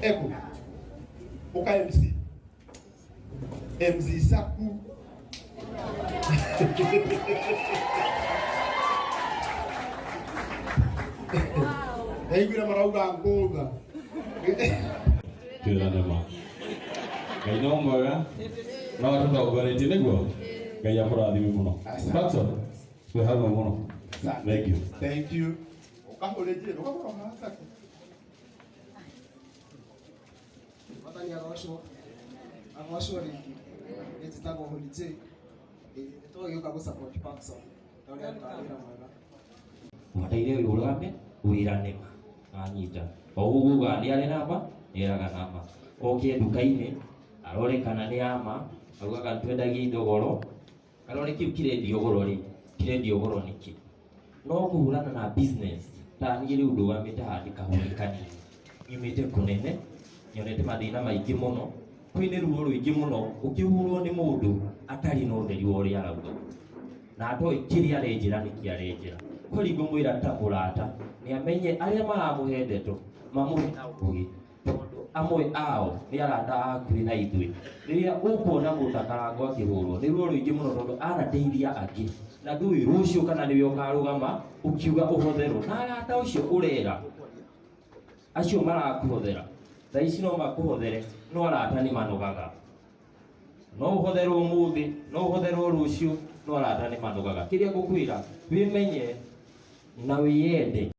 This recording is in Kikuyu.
Eko. Ũka MC. MC Saku. Ndaiguire marauga ngũtha. Twĩrane ma Ngai no mwega no atũtongoretie nĩguo Ngai akũrathime mũno. Patson, twĩ hamwe mũno. Thank you. Thank you. Ũkahũrĩ njĩra, ũkahũra haha Saku. Mwathani agocwo, agocwo rĩngĩ. Niĩ njĩtagwo Holy J. Nĩ tũgĩũka gũ support Parkson ta ũrĩa arutaga wĩra mwega. Ũbataire ũrũgame wĩrane ma anyita o ũguo ugaga nĩ arĩ namba nĩ eraga namba oke nduka-inĩ arore kana nĩ ama augaga twendagia indo goro arore kĩu kĩrendio goro rĩ kĩrendio goro nĩkĩ no kũhũrana na business ta niĩ rĩu ndũgamĩte haha ndĩ kahũri kanini nyumĩte kũnene nyonete mathĩna maingĩ mũno kwĩnĩ ruo rũingĩ mũno ũkĩhũrwo nĩ mũndũ atarĩ na ũtheri wa ũrĩa arauga na atoĩ kĩrĩa arenjĩra nĩkĩ arenjĩra kweli ngũmwĩra ta mũrata nĩ amenye arĩa maramũhe ndeto mamũhe na ũgĩ tondũ amwe ao nĩ arata a hakuhĩ na ithuĩ rĩrĩa ũkuona mũndũ ta Karango akĩhũrwo nĩ ruo rũingĩ mũno tondũ anateithia angĩ na ndũĩ rũciũ kana nĩwe ũkarũgama ũkiuga ũhotherwo na arata ũcio ũrera acio marakũhothera thaa ici no makũhothere no arata nĩ manogaga no ũhotherwo ũmũthĩ no ũhotherwo rũciũ no arata nĩ manogaga kĩrĩa ngũkwĩra wĩmenye na wĩyende.